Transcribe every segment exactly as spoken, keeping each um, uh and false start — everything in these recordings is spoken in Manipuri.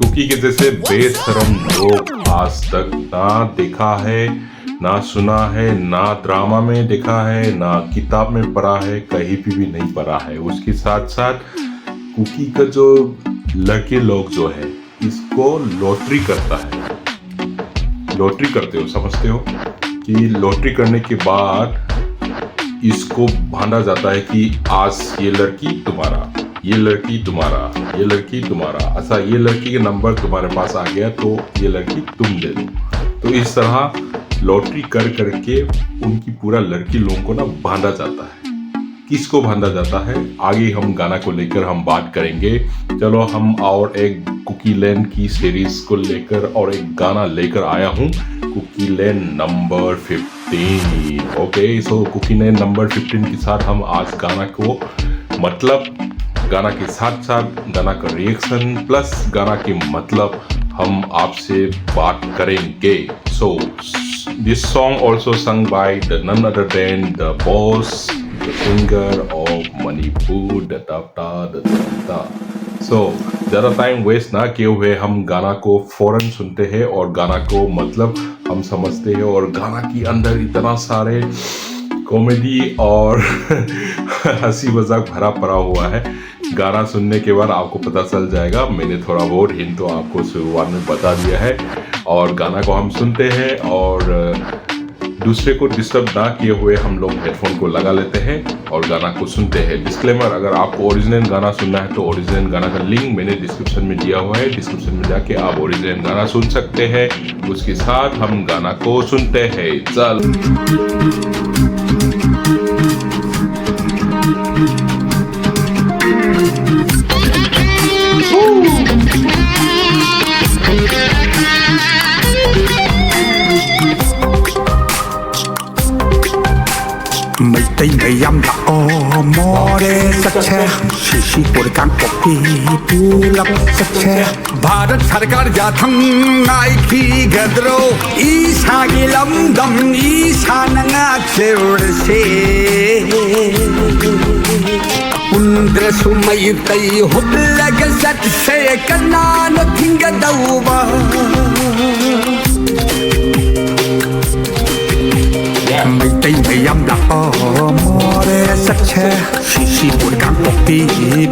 कुकी के जैसे बेशरम लोग आज तक ना देखा है, ना सुना है, ना ड्रामा में देखा है, ना किताब में पढ़ा है, कहीं भी भी नहीं पढ़ा है। उसके साथ साथ कुकी का जो लड़के लोग जो है, इसको लॉटरी करता है। लॉटरी करते हो, समझते हो कि लॉटरी करने के बाद इसको बांधा जाता है कि आज ये लड़की तुम्हारा, ये लड़की तुम्हारा, ये लड़की तुम्हारा। अच्छा, ये लड़की के नंबर तुम्हारे पास आ गया तो ये लड़की तुम दे दो। तो इस तरह लॉटरी कर करके उनकी पूरा लड़की लोगों को ना बांधा जाता है। किसको बांधा जाता है, आगे हम गाना को लेकर हम बात करेंगे। चलो, हम और एक कुकी लैंड की सीरीज को लेकर और एक गाना लेकर आया हूँ, Kuki land number fifteen. Okay, so Kuki land number fifteen के साथ हम आज गाना को, मतलब, गाना के साथ साथ गाना का रिएक्शन प्लस गाना के मतलब हम आपसे बात करेंगे। So this song also sung by the none other than the boss, the singer of Manipur, the da da da da da. So ज़्यादा टाइम वेस्ट ना किए हुए हम गाना को फौरन सुनते हैं और गाना को, मतलब, हम समझते हैं। और गाना के अंदर इतना सारे कॉमेडी और हंसी मजाक भरा पड़ा हुआ है। गाना सुनने के बाद आपको पता चल जाएगा। मैंने थोड़ा बहुत हिंट तो आपको शुरुआत में बता दिया है। और गाना को हम सुनते हैं और दूसरे को डिस्टर्ब ना किए हुए हम लोग हेडफोन को लगा लेते हैं और गाना को सुनते हैं। डिस्क्लेमर, अगर आपको ओरिजिनल गाना सुनना है तो ओरिजिनल गाना का लिंक मैंने डिस्क्रिप्शन में दिया हुआ है, डिस्क्रिप्शन में जाके आप ओरिजिनल गाना सुन सकते हैं। उसके साथ हम गाना को सुनते हैं। चल। ꯃꯩꯇꯩ ꯃꯌꯥꯝ ꯂꯥꯛꯑꯣ ꯃꯣꯔꯦ ꯆꯠꯁꯦ ꯁꯤꯁꯤ ꯄꯨꯔ ꯀꯥꯡꯄꯣꯛꯄꯤ ꯄꯨꯂꯞ ꯆꯠꯁꯦ ꯚꯥꯔꯠ ꯁꯔꯀꯥꯔ ꯌꯥꯊꯪ ꯉꯥꯏꯈꯤꯒꯗ꯭ꯔꯣ ꯏꯁꯥꯒꯤ ꯂꯝꯗꯝ ꯏꯁꯥꯅ ꯉꯥꯛꯆꯔꯁꯦ ꯄꯨꯟꯗ꯭ꯔꯁꯨ ꯃꯩꯇꯩ ꯍꯨꯞꯂꯒ ꯆꯠꯁꯦ ꯀꯅꯥꯅ ꯊꯤꯡ ꯒꯗꯧꯕ꯫ ꯃꯩꯇꯩ ꯃꯌꯥꯝ ꯂꯥꯛꯄ ꯃꯣꯔꯦ ꯆꯠꯁꯦ꯫ ꯁꯤ ꯁꯤ ꯄꯨꯔ ꯀꯥꯡꯄꯣꯛꯄꯤ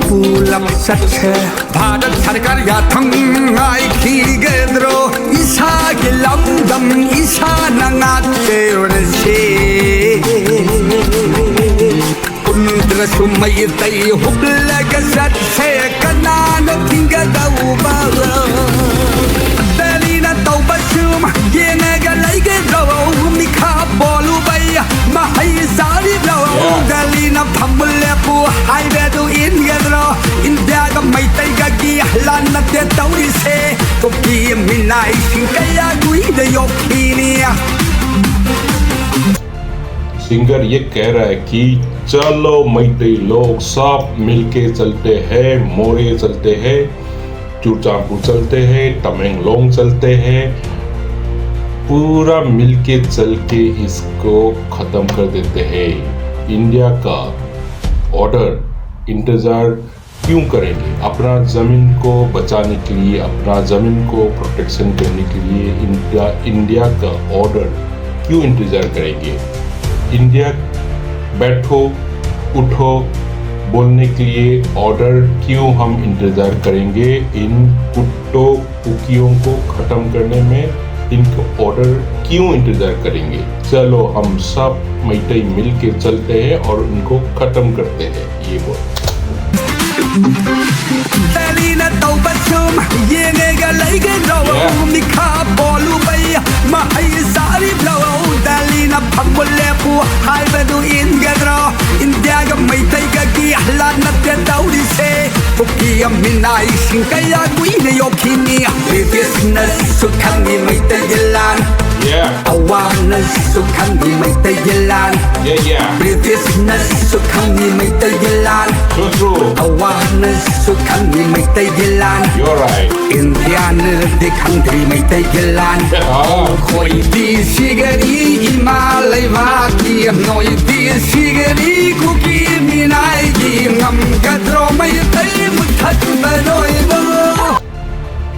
ꯄꯨꯂꯞ ꯆꯠꯁꯦ꯫ ꯚꯥꯔꯠ ꯁꯔꯀꯥꯔ ꯌꯥꯊꯪ ꯉꯥꯏꯈꯤꯒꯗ꯭ꯔꯣ? ꯏꯁꯥꯒꯤ ꯂꯝꯗꯝ ꯏꯁꯥꯅ ꯉꯥꯛꯆꯔꯁꯦ꯫ ꯄꯨꯟꯗ꯭ꯔꯁꯨ ꯃꯩꯇꯩ ꯍꯨꯞꯂꯒ ꯆꯠꯁꯦ, ꯀꯅꯥꯅ ꯊꯤꯡꯒꯗꯧꯕ? ꯗꯦꯜꯂꯤꯅ ꯇꯧꯕꯁꯨ ꯌꯦꯡꯉꯒ ꯂꯩꯒꯗ꯭ꯔꯣ? ꯃꯤꯈꯥ ꯄꯣꯜꯂꯨꯕꯩ ꯃꯍꯩ ꯆꯥꯔꯤꯕ꯭ꯔꯣ? ꯗꯦꯜꯂꯤꯅ ꯐꯝꯕ ꯂꯦꯞꯄꯨ ꯍꯥꯏꯕꯗꯨ ꯏꯟꯒꯗ꯭ꯔꯣ? ꯏꯟꯗꯤꯌꯥꯒ ꯃꯩꯇꯩꯒꯒꯤ ꯂꯥꯟ ꯅꯠꯇꯦ ꯇꯧꯔꯤꯁꯦ꯫ ꯀꯨꯀꯤ ꯃꯤꯅꯥꯏꯁꯤꯡ ꯀꯌꯥ ꯀꯨꯏꯅ ꯌꯣꯛꯈꯤꯅꯤ? सिंगर ये कह रहा है कि चलो मैतेई लोग सब मिलके चलते हैं, मोरे चलते हैं, चुरचांदपुर चलते हैं, तमेंगलोंग चलते हैं, पूरा मिलके चल के इसको खत्म कर देते हैं। इंडिया का ऑर्डर इंतजार क्यों करेंगे? अपना जमीन को बचाने के लिए, अपना जमीन को प्रोटेक्शन करने के लिए इंडिया, इंडिया का ऑर्डर क्यों इंतजार करेंगे? इंडिया बैठो, उठो बोलने के लिए ऑर्डर क्यों हम इंतजार करेंगे? इन कुत्तों, कुकियों को खत्म करने में इनको ऑर्डर क्यों इंतजार करेंगे? चलो हम सब मैतेई मिलके चलते हैं और उनको खत्म करते हैं। ये बोल। ꯗꯦꯜꯂꯤꯅ ꯇꯧꯕ ꯁꯨꯝ ꯌꯦꯡꯉꯒ ꯂꯩꯒꯗ꯭ꯔꯣ? ꯃꯤꯈꯥ ꯄꯣꯜꯂꯨꯕꯩ ꯃꯍꯩ ꯆꯥꯔꯤꯕ꯭ꯔꯣ? ꯗꯦꯜꯂꯤꯅ ꯐꯝꯕ ꯂꯦꯞꯄꯨ ꯍꯥꯏꯕꯗꯨ ꯏꯟꯒꯗ꯭ꯔꯣ? ꯏꯟꯗꯤꯌꯥꯒ ꯃꯩꯇꯩꯒꯒꯤ ꯂꯥꯟ ꯅꯠꯇꯦ ꯇꯧꯔꯤꯁꯦ꯫ ꯀꯨꯀꯤ ꯃꯤꯅꯥꯏꯁꯤꯡ ꯀꯌꯥ ꯀꯨꯏꯅ ꯌꯣꯛꯈꯤꯅꯤ? ꯕ꯭ꯔꯤꯇꯤꯁꯅꯁꯨ ꯈꯪꯉꯤ ꯃꯩꯇꯩꯒꯤ ꯂꯥꯟ꯫ Yeah. ꯑꯋꯥꯅꯁꯨ ꯈꯪꯉꯤ ꯃꯩꯇꯩꯒꯤ ꯂꯥꯟ꯫ Yeah, yeah. ꯕ꯭ꯔꯤꯇꯤꯁꯅꯁꯨ ꯈꯪꯉꯤ ꯃꯩꯇꯩꯒꯤ ꯂꯥꯟ꯫ True, true. ꯑꯋꯥꯅꯁꯨ ꯈꯪꯉꯤ ꯃꯩꯇꯩꯒꯤ ꯂꯥꯟ꯫ You're right. ꯏꯟꯗꯤꯌꯥꯅꯗꯤ ꯈꯪꯗ꯭ꯔꯤ ꯃꯩꯇꯩꯒꯤ ꯂꯥꯟ꯫ ꯑꯥ꯫ ꯑꯩꯈꯣꯏꯗꯤ ꯁꯤꯒꯔꯤ ꯏꯃꯥ ꯂꯩꯕꯥꯛꯀꯤ, ꯅꯣꯏꯗꯤ ꯁꯤꯒꯔꯤ ꯀꯨꯀꯤ ꯃꯤꯅꯥꯏꯒꯤ꯫ ꯉꯝꯒꯗ꯭ꯔꯣ ꯃꯩꯇꯩ ꯃꯨꯠꯊꯠꯄ ꯅꯣꯏꯕꯨ?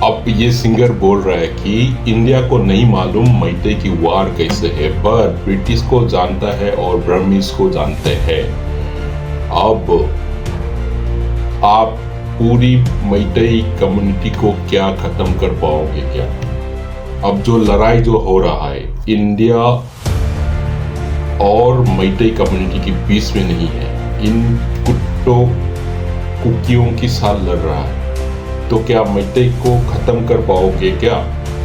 अब ये सिंगर बोल रहा है कि इंडिया को नहीं मालूम मैतेई की वार कैसे है, पर ब्रिटिश को जानता है और बर्मीज को जानते हैं। अब आप पूरी मैतेई कम्युनिटी को क्या खत्म कर पाओगे क्या? अब जो लड़ाई जो हो रहा है इंडिया और मैतेई कम्युनिटी के बीच में नहीं है, इन कुट्टो कुकियों के साथ लड़ रहा है। तो क्या मैतेई को खत्म कर पाओगे क्या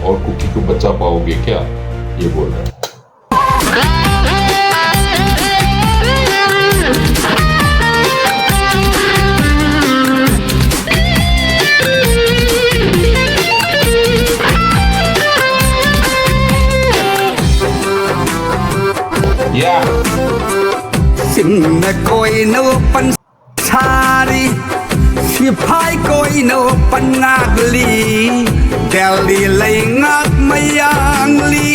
और कुकी को बचा पाओगे क्या, ये बोल रहा है। ꯁꯤꯡꯅ ꯀꯣꯏꯅꯧ ꯄꯟꯁꯥꯔꯤ, ꯁꯤꯐꯥꯏ ꯀꯣꯏꯅꯧ ꯄꯟꯉꯥꯛꯂꯤ, ꯗꯦꯜꯂꯤ ꯂꯩꯉꯥꯛ ꯃꯌꯥꯡꯂꯤ,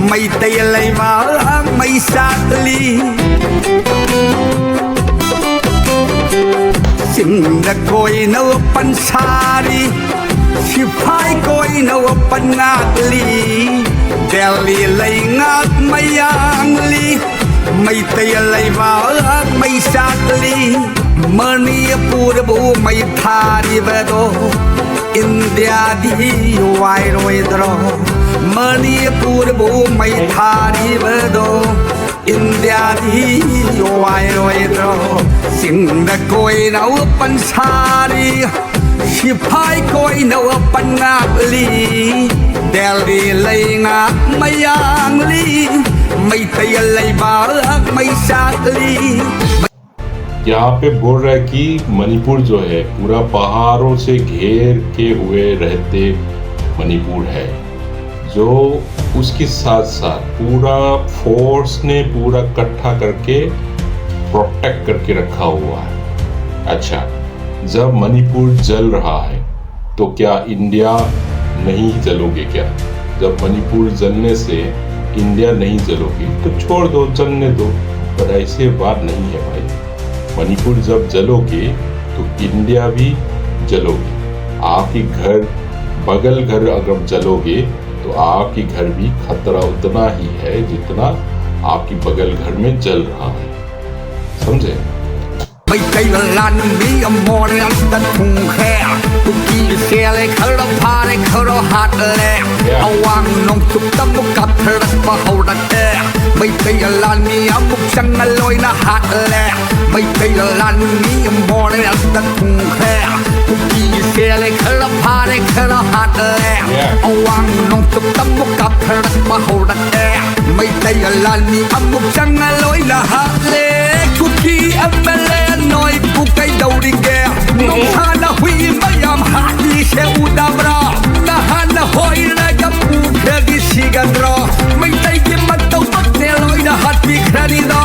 ꯃꯩꯇꯩ ꯂꯩꯕꯥꯛ ꯃꯩ ꯆꯥꯛꯂꯤ꯫ ꯁꯤꯡꯗ ꯀꯣꯏꯅꯧ ꯄꯟꯁꯥꯔꯤ, ꯁꯤꯐꯥꯏ ꯀꯣꯏꯅꯧ ꯄꯟꯉꯥꯛꯂꯤ, ꯗꯦꯜꯂꯤ ꯂꯩꯉꯥꯛ ꯃꯌꯥꯡꯂꯤ, ꯃꯩꯇꯩ ꯂꯩꯕꯥꯛ ꯃꯩ ꯆꯥꯛꯂꯤ꯫ ꯃꯅꯤꯄꯨꯔꯕꯨ ꯃꯩ ꯊꯥꯔꯤꯕꯗꯣ ꯏꯟꯗꯤꯌꯥꯗꯤ ꯋꯥꯏꯔꯣꯏꯗ꯭ꯔꯣ? ꯃꯅꯤꯄꯨꯔꯕꯨ ꯃꯩ ꯊꯥꯔꯤꯕꯗꯣ ꯏꯟꯗꯤꯌꯥꯗꯤ ꯋꯥꯏꯔꯣꯏꯗ꯭ꯔꯣ? ꯆꯤꯡꯗ ꯀꯣꯏꯅꯧ ꯄꯟꯁꯥꯔꯤ, ꯁꯤꯐꯥꯏ ꯀꯣꯏꯅꯧ ꯄꯟꯉꯥꯛꯂꯤ, ꯗꯦꯜꯂꯤ ꯂꯩꯉꯥꯛ ꯃꯌꯥꯡꯂꯤ, ꯃꯩꯇꯩ ꯂꯩꯕꯥꯛ ꯃꯩ ꯆꯥꯛꯂꯤ꯫ यहाँ पे बोल रहा है कि मणिपुर जो है पूरा पहाड़ों से घेर के हुए रहते मणिपुर है, जो उसके साथ साथ पूरा फोर्स ने पूरा इकट्ठा करके प्रोटेक्ट करके रखा हुआ है। अच्छा, जब मणिपुर जल रहा है तो क्या इंडिया नहीं जलोगे क्या? जब मणिपुर जलने से इंडिया नहीं जलोगी तो छोड़ दो, जलने दो, पर ऐसे बात नहीं है भाई। मणिपुर जब जलोगे तो इंडिया भी जलोगी, आपके घर बगल घर अगर जलोगे तो आपकी घर भी खतरा उतना ही है जितना आपकी बगल घर में जल रहा है। समझे? ꯃꯩꯇꯩ ꯂꯥꯟꯃꯤ ꯑꯃ ꯃꯣꯔꯦꯜꯗ ꯊꯨꯡꯈ꯭ꯔꯦ꯫ ꯀꯨꯀꯤ ꯁꯦꯜꯂꯦ ꯈꯔ ꯐꯥꯔꯦ ꯈꯔ ꯍꯥꯠꯂꯦ꯫ Yeah. ꯑꯋꯥꯡ ꯅꯣꯡꯆꯨꯞꯇ ꯑꯃꯨꯛ ꯀꯥꯞꯊꯔꯛꯄ ꯍꯧꯔꯛꯑꯦ꯫ ꯃꯩꯇꯩ ꯂꯥꯟꯃꯤ ꯑꯃꯨꯛ ꯆꯪꯉ ꯂꯣꯏꯅ ꯍꯥꯠꯂꯦ꯫ ꯃꯩꯇꯩ ꯂꯥꯟꯃꯤ ꯃꯣꯔꯦꯜꯗ ꯊꯨꯡꯈ꯭ꯔꯦ꯫ ꯀꯨꯀꯤ ꯁꯦꯜꯂꯦ ꯈꯔ ꯐꯥꯔꯦ ꯈꯔ ꯍꯥꯠꯂꯦ꯫ Yeah. ꯑꯋꯥꯡ ꯅꯣꯡꯆꯨꯞꯇ ꯑꯃꯨꯛ ꯀꯥꯞꯊꯔꯛꯄ ꯍꯧꯔꯛꯑꯦ꯫ ꯃꯩꯇꯩ ꯂꯥꯟꯃꯤ ꯑꯃꯨꯛ ꯆꯪꯉ ꯂꯣꯏꯅ ꯍꯥꯠꯂꯦ꯫ ꯀꯨꯀꯤ ꯑꯦꯝ ꯑꯦꯜ ꯑꯦ ꯅꯣꯏꯕꯨ ꯀꯩꯗꯧꯔꯤꯒꯦ? ꯅꯣꯡꯁꯥꯅ ꯍꯨꯏ ꯃꯌꯥꯝ ꯍꯥꯠꯂꯤꯁꯦ ꯎꯗꯕ꯭ꯔꯥ? ꯅꯍꯥꯟꯅ ꯍꯣꯏꯔꯒ ꯄꯨꯈ꯭ꯔꯗꯤ ꯁꯤꯒꯗ꯭ꯔꯣ? ꯃꯩꯇꯩꯒꯤ ꯃꯇꯧ ꯃꯛꯇꯦ ꯂꯣꯏꯅ ꯍꯥꯠꯄꯤꯈ꯭ꯔꯅꯤꯗꯣ꯫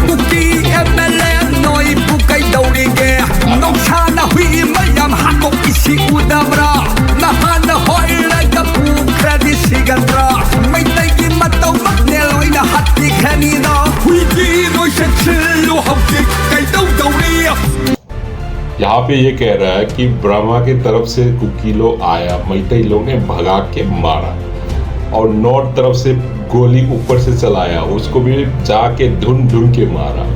ꯀꯨꯀꯤ ꯑꯦꯝ ꯑꯦꯜ ꯑꯦ ꯅꯣꯏꯕꯨ ꯀꯩꯗꯧꯔꯤꯒꯦ? ꯅꯣꯡꯁꯥꯅ ꯍꯨꯏ ꯃꯌꯥꯝ ꯍꯥꯠꯇꯣꯛꯏꯁꯤ ꯎꯗꯕ꯭ꯔꯥ? ꯅꯍꯥꯟꯅ ꯍꯣꯏꯔꯒ ꯄꯨꯈ꯭ꯔꯗꯤ ꯁꯤꯒꯗ꯭ꯔꯥ? ꯃꯩꯇꯩꯒꯤ ꯃꯇꯧ ꯃꯛꯅꯦ ꯂꯣꯏꯅ ꯍꯥꯠꯄꯤꯈ꯭ꯔꯅꯤꯗꯣ꯫ ꯍꯨꯏꯒꯤ ꯅꯣꯏ ꯆꯦꯛꯁꯤꯜꯂꯨ ꯍꯧꯖꯤꯛ ꯀꯩꯗꯧꯗꯧꯔꯤ? यहाँ पे ये कह रहा है कि ब्रह्मा की तरफ से कुकी लोग आया, मैतेई लोग ने भगा के मारा, और नॉर्थ तरफ से गोली ऊपर से चलाया, उसको भी जाके ढूंढ ढूंढ के मारा।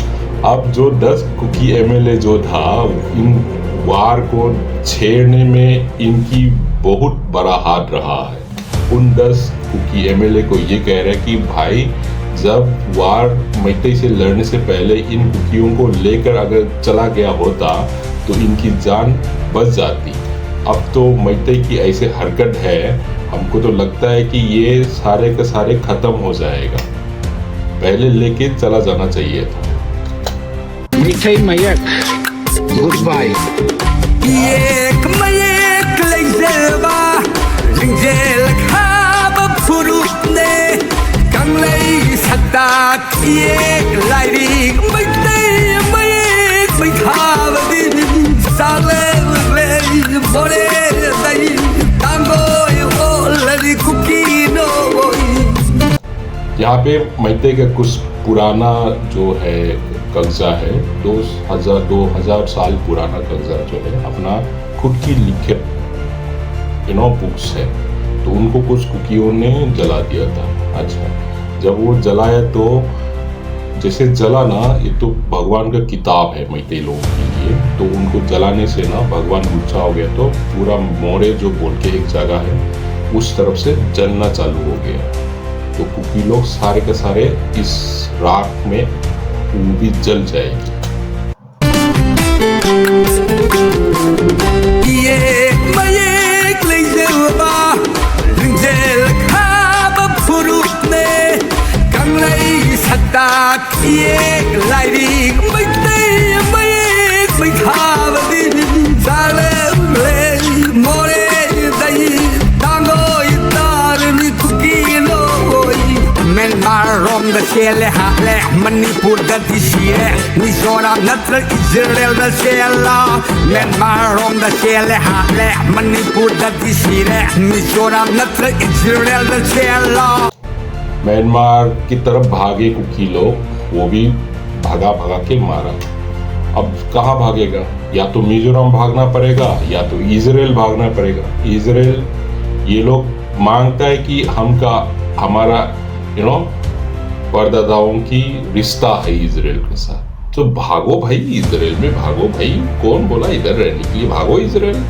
अब जो दस कुकी एमएलए जो था, इन वार को छेड़ने में इनकी बहुत बड़ा हाथ रहा है। उन दस कुकी एमएलए को ये कह रहे हैं कि भाई, जब वार मैतेई से लड़ने से पहले इन कुकियों को लेकर अगर चला गया होता तो इनकी जान बच जाती। अब तो मैतेई की ऐसे हरकत है, हमको तो लगता है कि ये सारे का सारे खत्म हो जाएगा। पहले लेके चला जाना चाहिए था। ꯃꯩꯇꯩ ꯃꯌꯦꯛ꯫ Goodbye. ꯃꯌꯦꯛ ꯃꯌꯦꯛ ꯂꯩꯖꯕ ꯂꯤꯡꯖꯦꯜ ꯈꯥꯕ ꯐꯨꯔꯨꯞꯅꯦ꯫ ꯀꯪꯂꯩ ꯁꯛꯇꯥꯛ ꯏꯌꯦꯛ ꯂꯥꯏꯔꯤꯛ ꯃꯩꯇꯩ ꯃꯌꯦꯛ ꯃꯩꯊꯥꯕꯗꯤ ꯆꯥꯛꯂꯦꯟ ꯂꯩ ꯃꯣꯔꯦꯗꯩ ꯇꯥꯡꯒꯣꯏ ꯑꯣꯜꯂꯗꯤ ꯀꯨꯀꯤꯅꯣꯏ꯫ यहाँ पे मैतेई का कुछ पुराना जो है कब्जा है, दो हज़ार, दो हज़ार साल पुराना कब्जा जो है, अपना खुद की लिखित यू नो बुक्स है, तो उनको कुछ कुकियों ने जला दिया था। अच्छा, जब वो जलाया तो जैसे जला ना, ये तो भगवान का किताब है मैतेई लोगों के लिए, तो उनको जलाने से ना भगवान गुस्सा हो गया, तो पूरा मोरे जो बोल के एक जगह है, उस तरफ से जलना चालू हो गया। तो कुकी लोग सारे के सारे इस राख में वो भी जल जाएगी। Iye mayek lei zeu ba, ringjel khaba phuruk ne, kanglei satak iye lairik maitei mayek mai khaba di, zalem lei more dai, tango itar mi kuki loi, Myanmar rom da shele ha le, Manipur da di shire, Mizoram natra Israel da shela, Myanmar rom da shele ha le, Manipur da di shire, Mizoram natra Israel da shela. Myanmar की तरफ भागे कुकी लोग, वो भी भगा भगा के मारा। अब कहाँ भागेगा? या तो मिजोरम भागना पड़ेगा या तो इसराइल भागना पड़ेगा। इसराइल, ये लोग मांगता है कि हमका, हमारा, यू नो, परदादाओं की रिश्ता है इसराइल के साथ। तो भागो भाई, इसराइल में भागो भाई। कौन बोला इधर रहने के लिए? भागो Israel.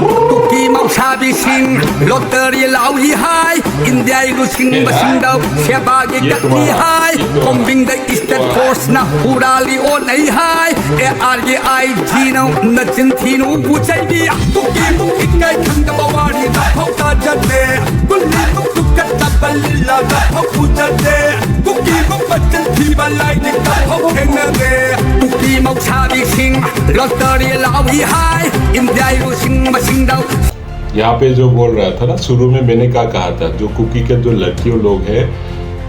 Kuki mau sabi sing lottery lau hi hai, India ilu sing basing dau, siapa ge kat hi hai, kombing da Eastern Force na hurali o nei hai, e argi ai jino na chin thinu bu chai bi, Kuki mu ikai khang ka bawari da hau ta jat de, kulli mu tu kat ta balila da hau bu jat de, Kuki mu patan thi balai di da hau kheng na de, Kuki mau sabi sing lottery lau hi hai, India ilu sing basing dau. यहाँ पे जो बोल रहा था ना, शुरू में मैंने क्या कहा था, जो कुकी के जो लड़कियों लोग हैं,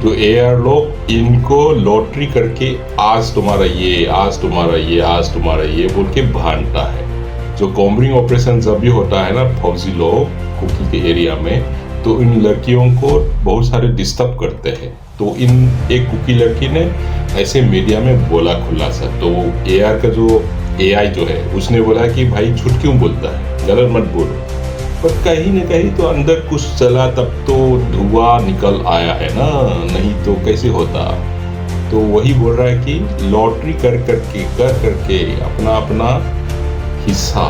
जो एआर लोग, इनको लॉटरी करके आज तुम्हारा ये, आज तुम्हारा ये, आज तुम्हारा ये बोल के बांटता है। जो कॉम्बिंग ऑपरेशन जब भी होता है ना फौजी लोग कुकी के एरिया में, तो इन लड़कियों को बहुत सारे डिस्टर्ब करते हैं। तो इन एक कुकी लड़की ने ऐसे मीडिया में बोला खुला सा, तो एआर का जो एआई जो है, उसने बोला कि भाई झूठ क्यों बोलता है, गलत मत बोलो। पर कहीं ना कहीं तो अंदर कुछ चला, तब तो धुआं निकल आया है ना, नहीं तो कैसे होता? तो वही बोल रहा है कि लॉटरी कर करके, कर करके अपना अपना हिस्सा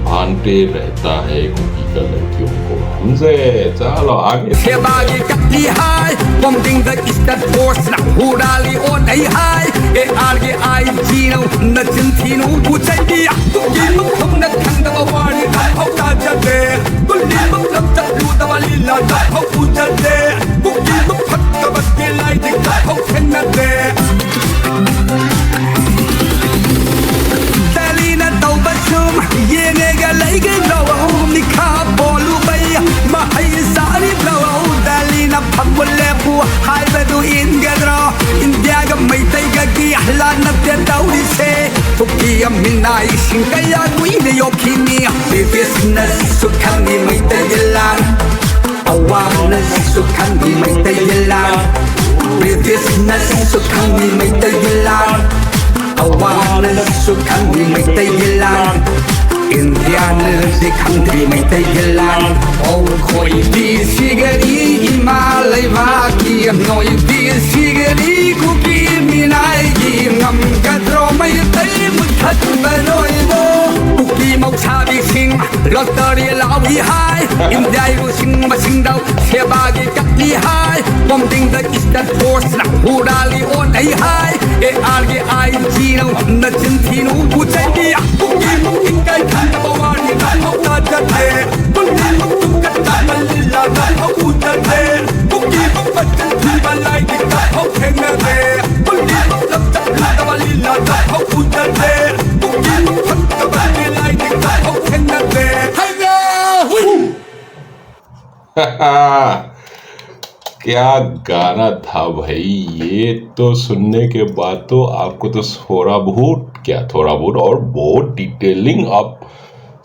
बांटते रहता है कुकी का लड़कियों को। हमसे चलो आगे। Sebagi kati hai, bombing the Eastern Force na hurali o nei hai. E arge ai jino na chin thinu bu chai dia. Kuki muk thum na khang da wari da hau ta ja de. Kuli muk lam ta lu da wali la da hau bu ja de. Kuki muk phat ka bat ke lai dik da hau khen na de. Delhi na tau ba sum, ye ne ga lai ge lo, mi kha bolu bai, ma hai sa ri lo, Delhi na pham bu le bu, hai ba du in ga dro, India ga mai tai ga gi, la na te tau ri se, Kuki a mi nai sing ga ya gui ne yo ki mi, business su khan ni mai tai ga la. Awareness su khan ni mai tai ga la. Business su khan ni mai tai ga la. Awareness su khan ni mai tai ga la. India ne de khan ni mai tai ga la. Oh, koi di sigari ima lai va ki noi di sigari Kuki mi nai gi ngam ka dro mai tai mu khat ba noi bo. Kuki mau sa bi sing lottery la wi hai. India ru sing ma sing dau. Sebagi kati hai, bombing the Eastern Force na hurali o nei hai. E arge ai jino na chin thinu bu chai dia. Kuki muk in kai khan ka bawani na hau ta ja de. Kuki muk tum ka ta ma li la na hau bu ja de. Kuki muk ba chin thi ba lai di ka hau khen na de. Kuki muk lam ta lu da ma li la na hau bu ja de. Kuki muk phat ka ba ke lai di ka hau khen na de. Hai na. Hui. क्या गाना था भाई, ये तो सुनने के बाद तो आपको तो थोड़ा बहुत, क्या थोड़ा बहुत, और बहुत डिटेलिंग आप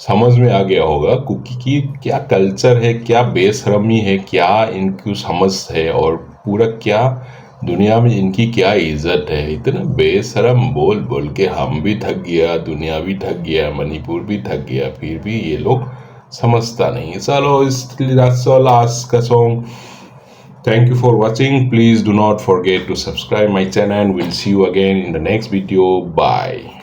समझ में आ गया होगा कुकी की क्या कल्चर है, क्या बेशरमी है, क्या इनकी समझ है और पूरा क्या दुनिया में इनकी क्या इज्जत है, इतना बेशरम बोल बोल के हम भी थक गया, दुनिया भी थक गया, मणिपुर भी थक गया, फिर भी ये लोग समझता नहीं। चलो, इस, that's all आज का song. Thank you for watching. Please do not forget to subscribe my channel and we'll see you again in the next video. Bye.